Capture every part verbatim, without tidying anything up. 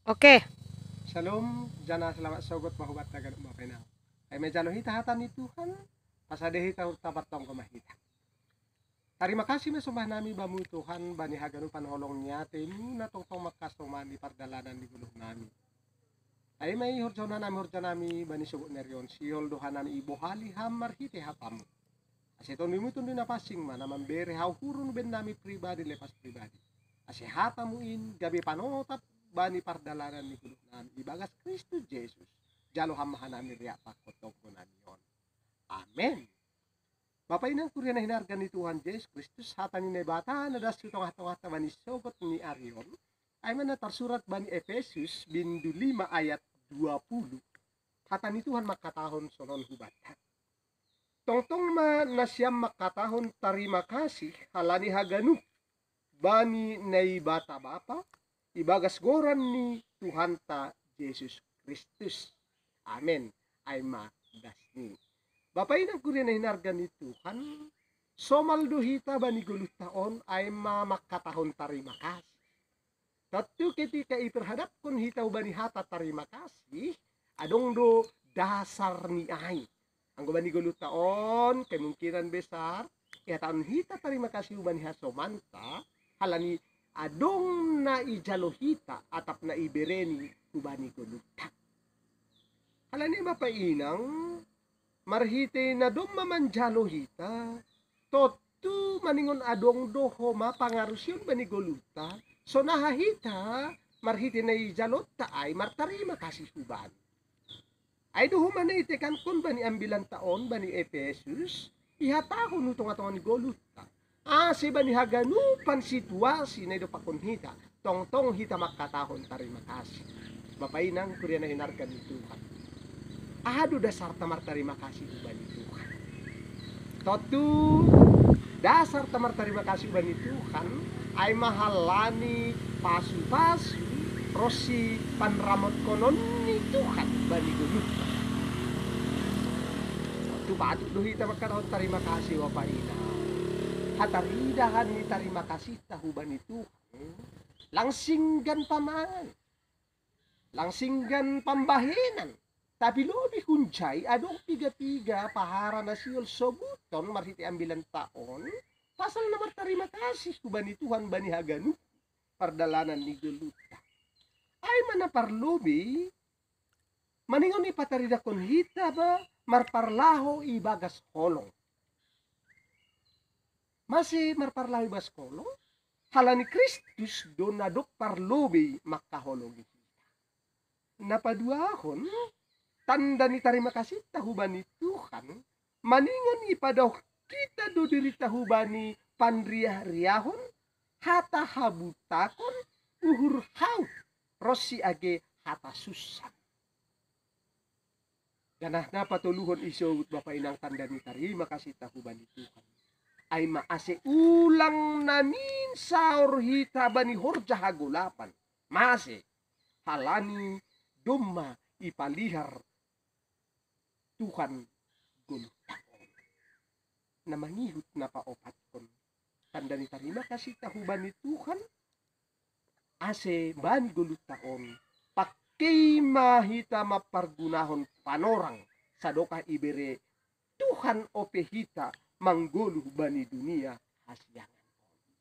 Oke. Shalom, jana selamat sogot bahubat tagan uma penang. Ai ma ijalo hita hata ni Tuhan, pasade hita hurta partonggo ma hita. Tarima kasih ma sombah nami bamu Tuhan bani haganupan holong ni atemu na tongtong mangkasomani pardalanan ni goluh nami. Ai ma i horjahon hanami horja nami bani sogot ni ari on sihol do hanami ibohali ham marhite hatamu. Ase tondimu tondi na pansing ma na mambere hauhuron bennami pribadi lepas pribadi. Ase hatamu in gabe panotap bani pardalanan ni goluh nami ibagas Kristus Jesus. Jalo ham ma hanami riak pakon tonggo nami on. Amen. Bapa inang kuria na hinarga ni Tuhan Jesus Kristus, hata ni Naibata na das hu tongah-tongahta bani sogot ni ari on, ai ma na tarsurat bani Efesus bindu lima ayat dua puluh. Hata ni Tuhan mangkatahon sonon hubanta. Tongtong ma nasiam mangkatahon tarima kasih halani haganup bani Naibata Bapa ibagas goran ni Tuhanta Jesus Kristus. Amen. Ai ma das ni. Bapa inang kuria na hinarga ni Tuhan, somal do hita bani goluhta on ai ma mangkatahon tarima kasih. Tontu ketika iperhadapkon hita hubani hata tarima kasih, adong do dasar ni ai. Anggo bani goluhta on kemungkinan besar ihatahon hita tarima kasih hubani hasomanta, halani adong na ijalo hita atap na ibereni hubani goluhta. Halani bapa inang, marhite na domma manjalo hita, tontu maningon adong do homa pangarusion bani goluhta, sonaha hita marhite na ijalonta ai martarima kasih hubani. Ai do homa na itekankon bani ambilanta on bani Efesus, ihatahon hu tonga-tonga ni goluhta, ase bani haganupan situasi na idompakkon hita, tongtong hita mangkatahon tarima kasih. Bapa inang kuria na hinarga ni Tuhan, aha do dasarta martarima kasih hubani Tuhan? Tontu dasarta martarima kasih hubani Tuhan ai ma halani pasu-pasu ronsi panramotkonon ni Tuhan bani goluhta. Tontu patut do hita mangkatahon tarima kasih bapa inang. Hataridahan ni tarima kasihta hubani Tuhan lang singgan pamangan, lang singgan pambahenan, tapi lobi hunjai adong piga-piga pahara na sihol sobuton marhite ambilanta on pasal na martarima kasih hubani Tuhan bani haganup pardalanan ni goluhta. Ai ma na parlobei maningon ipataridahkon hita ma marparlaho ibagas holong. Mase marparlaho ibagas holong? Halani Kristus do na dob parlobei mangkaholongi hita. Na paduahon, tanda ni tarima kasihta hubani Tuhan, maningon ipadaoh hita do dirita hubani panriah-riahon, hata habutakon, uhur hau, ronsi age hata sunsang. Janah na patoluhon isobut bapa inang tanda ni tarima kasihta hubani Tuhan, ai ma ase ulang namin saor hita bani horja hagolapan. Mase? Halani domma ipalihar Tuhan goluhta on. Na mangihut na paopatkon, tanda ni tarima kasihta hubani Tuhan, ase bani goluhta on pangkei ma hita mampargunahon panorang sadokah ibere Tuhan ope hita manggoluh bani dunia hasiangan on.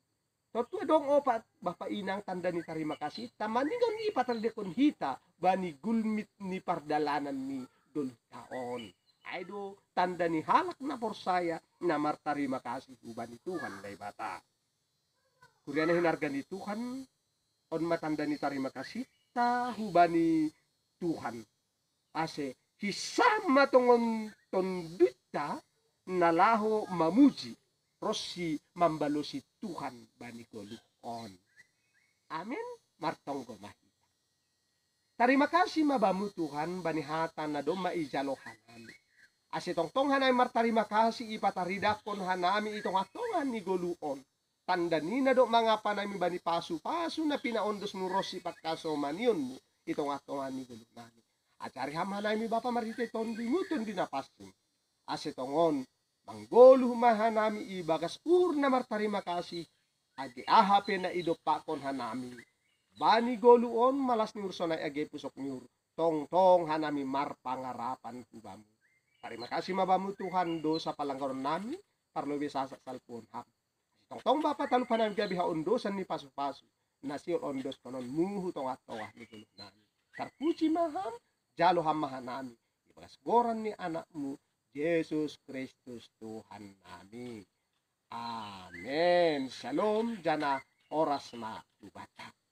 Tontu adong opat bapa inang tanda ni tarima kasihta maningon ipataridahkon hita bani gulmit ni pardalanan ni goluhta on. Ai do tanda ni halak na porsaya na martarima kasih hubani Tuhan Naibata. Kuria na hinarga ni Tuhan, on ma tanda ni tarima kasihta hubani Tuhan, ase hinsah ma tongon tondunta na laho mamuji ronsi mambalosi Tuhan bani goluh on. Amin. Martonggo ma hita. Tarima kasih ma bamu Tuhan bani hata na domma ijalo hanami, ase tongtong hanami martarima kasih ipataridahkon hanami i tongah-tongah ni goluh on. Tanda ni na dob mangapa nami bani pasu-pasu na pinaondosmu ronsi pangkasomanionmu i tongah-tongah ni goluh nami. Ajari ham hanami Bapa marhite tondimu tondi na pansing, ase tongon manggoluh ma hanami ibagas uhur na martarima kasih, age aha pe na idompakkon hanami. bani goluon malas ni ur sonai age pusok ni ur, tongtong hanami marpangarapan tu Bamu. Tarima kasih ma Bamu Tuhan, dosa palanggaron nami, parlobe sasa salpuon Ham. Tongtong Bapa, talup hanami gabe haondosan ni pasupasu na sihol ondoskonon-Mu hu tongah-tongah ni goluh nami. Tarpuji ma Ham, jalo Ham ma hanami, di bagas goran ni Anak-Mu Jesus Kristus Tuhan nami. Amen. Shalom, jana horas ma tu Bapa.